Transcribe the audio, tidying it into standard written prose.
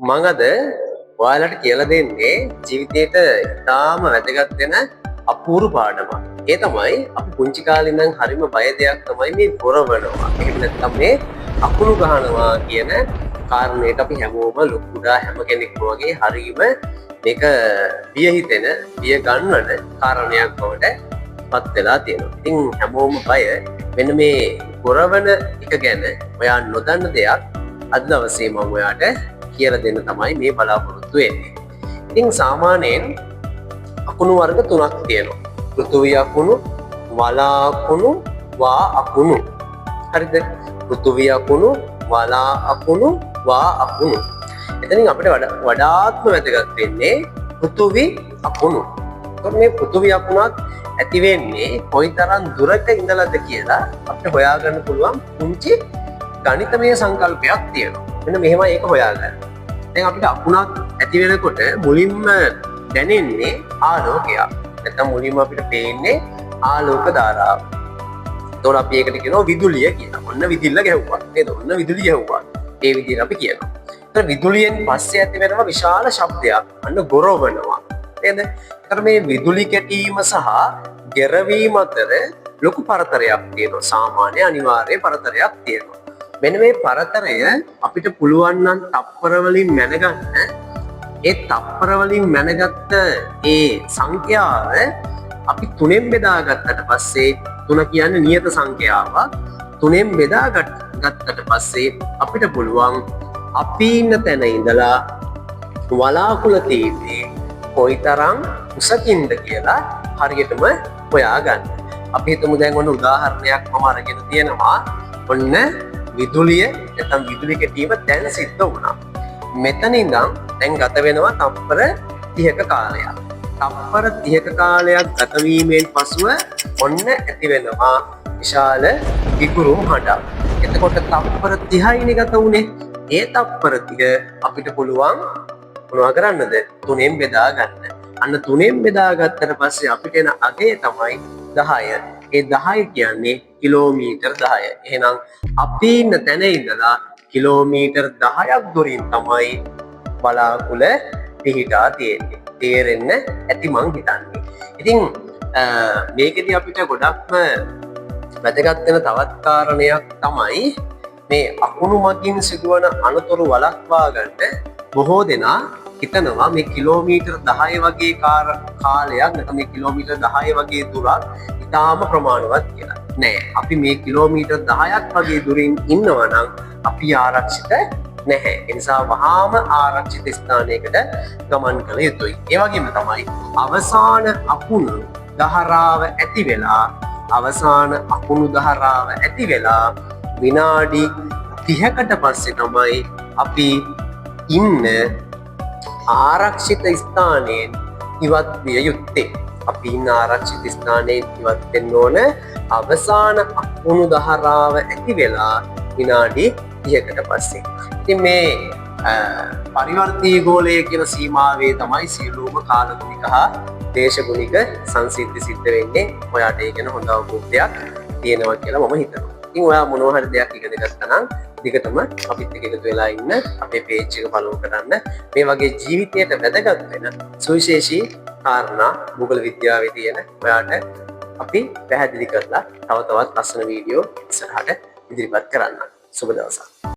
මං අද ඔයාලට කියලා දෙන්නේ ජීවිතේට ඉතාම වැදගත් වෙන අපූර්ව පාඩමක්. ඒ තමයි අපි පුංචි කාලේ ඉඳන් හරිම බය දෙයක් තමයි මේ ගොරවනවා. එහෙම නැත්නම් මේ අකුණු ගහනවා කියන කාරණයට අපි හැමෝම ලොකු කුඩා හැම කෙනෙක්ම වගේ හරිම මේක බිය හිතෙන, බිය ගන්වන කාරණයක් බවට පත් වෙලා තියෙනවා. ඉතින් හැමෝම බය මෙන්න මේ ගොරවන එක ගැන ඔයා නොදන්න දෙයක් අද දවසේ මම ඔයාට කියලා දෙන්න තමයි මේ බලාපොරොත්තු වෙන්නේ. ඉතින් සාමාන්‍යයෙන් අකුණු වර්ග තුනක් තියෙනවා. පෘථුවි අකුණු, වලා අකුණු, වා අකුණු. හරිද? පෘථුවි අකුණු, වලා අකුණු, වා අකුණු. එතනින් අපිට වඩාත්ම වැදගත් වෙන්නේ පෘථුවි අකුණු. එතකොට මේ පෘථුවි අකුණක් ඇති වෙන්නේ කොයිතරම් දුරක ඉඳලාද කියලා අපිට හොයාගන්න පුළුවන් පුංචි ගණිතමය සංකල්පයක් තියෙනවා. මෙන්න මෙහෙමයි ඒක හොයාගන්න. දැන් අපිට අකුණක් ඇති වෙනකොට මුලින්ම දැනෙන්නේ ආලෝකයක්. නැත්නම් මුලින්ම අපිට පේන්නේ ආලෝක ධාරාව. එතකොට අපි ඒකට කියනවා විදුලිය කියලා. ඔන්න විදිල්ල ගැහුවා. නේද? ඔන්න විදුලිය ගැහුවා. ඒ විදිහට අපි කියනවා. එතකොට විදුලියෙන් පස්සේ ඇති වෙනවා විශාල ශබ්දයක්. අන්න ගොරවනවා. නේද? එතකොට මේ විදුලි කැටීම සහ ගෙරවීම අතර ලොකු පරතරයක් තියෙනවා. සාමාන්‍ය අනිවාර්ය පරතරයක් තියෙනවා. මෙන්න මේ පරතරය අපිට පුළුවන් නම් තප්පර වලින් මැනගන්න. ඒ තප්පර වලින් මැනගත්ත ඒ සංඛ්‍යාව අපි තුනෙන් බෙදාගත්තට පස්සේ, තුන කියන්නේ නියත සංඛ්‍යාවක්, තුනෙන් බෙදාගත්තට පස්සේ අපිට පුළුවන් අපි ඉන්න තැන ඉඳලා වලාකුළ තියෙන්නේ කොයිතරම් උසකින්ද කියලා හරියටම හොයාගන්න. අපි හිතමු දැන් ඔන්න උදාහරණයක් මම අරගෙන තියෙනවා. ඔන්න විදුලිය නැත්නම් විදුලි කැටීම දැන් සිද්ධ වුණා. මෙතන ඉඳන් දැන් ගත වෙනවා තප්පර 30ක කාලයක්. තප්පර 30ක කාලයක් ගත වීමෙන් පසුව ඔන්න ඇති වෙනවා විශාල ගිගුරුම් හඬක්. එතකොට තප්පර 30යිනේ ගත වුණේ. ඒ තප්පර 30 අපිට පුළුවන් මොනවා කරන්නද? තුනෙන් බෙදා ගන්න. අන්න තුනෙන් බෙදාගත්තට පස්සේ අපිට එන අගය තමයි 10. ඒ 10 කියන්නේ කිලෝමීටර් 10. එහෙනම් අපි ඉන්න තැන ඉඳලා කිලෝමීටර් 10ක් දුරින් තමයි වලාකුළ පිහිටා තියෙන්නේ. තේරෙන්න ඇති මං හිතන්නේ. ඉතින් මේකෙදි අපිට ගොඩක්ම වැදගත් වෙන තවත් කාරණයක් තමයි මේ අකුණු මගින් සිදුවන අනතුරු වළක්වා ගන්න බොහෝ දෙනා හිතනවා මේ කිලෝමීටර් 10 වගේ කාලයක් නැත්නම් මේ කිලෝමීටර් 10 වගේ දුරක් ඉතාම ප්‍රමාණවත් කියලා. නෑ, අපි මේ කිලෝමීටර් 10ක් වගේ දුරින් ඉන්නවා නම් අපි ආරක්ෂිත නැහැ. ඒ නිසා වහාම ආරක්ෂිත ස්ථානයකට ගමන් කළ යුතුයි. ඒ වගේම තමයි අවසාන අකුණු ධාරාව ඇති වෙලා, අවසාන අකුණු ධාරාව ඇති වෙලා විනාඩි 30කට පස්සේ තමයි අපි ඉන්න ආරක්ෂිත ස්ථානයෙන් ඉවත් විය යුත්තේ. අපි ඉන්න ආරක්ෂිත ස්ථානයෙන් ඉවත් වෙන්න ඕන අවසාන අකුණු ධාරාව ඇති වෙලා විනාඩි 30කට පස්සේ. ඉතින් මේ පරිවර්තී ගෝලය කියන සීමාවේ තමයි සියලුම කාලගුණික හා දේශගුණික සංසිද්ධි සිද්ධ වෙන්නේ. ඔයාට ඒ ගැන හොඳ අවබෝධයක් තියෙනවා කියලා මම හිතනවා. ඉතින් ඔයා මොනවා හරි දෙයක් ඉගෙන ගත්තා නම් දිගටම අපිත් එක්ක එකතු වෙලා ඉන්න, අපේ පේජ් එක ෆලෝ කරන්න. මේ වගේ ජීවිතයට වැදගත් වෙන සුවිශේෂී කාරණා භූගෝල විද්‍යාවේ තියෙන ඔයාට අපි පැහැදිලි කරලා තව තවත් ලස්සන වීඩියෝ ඉස්සරහට ඉදිරිපත් කරන්න. සුබ දවසක්.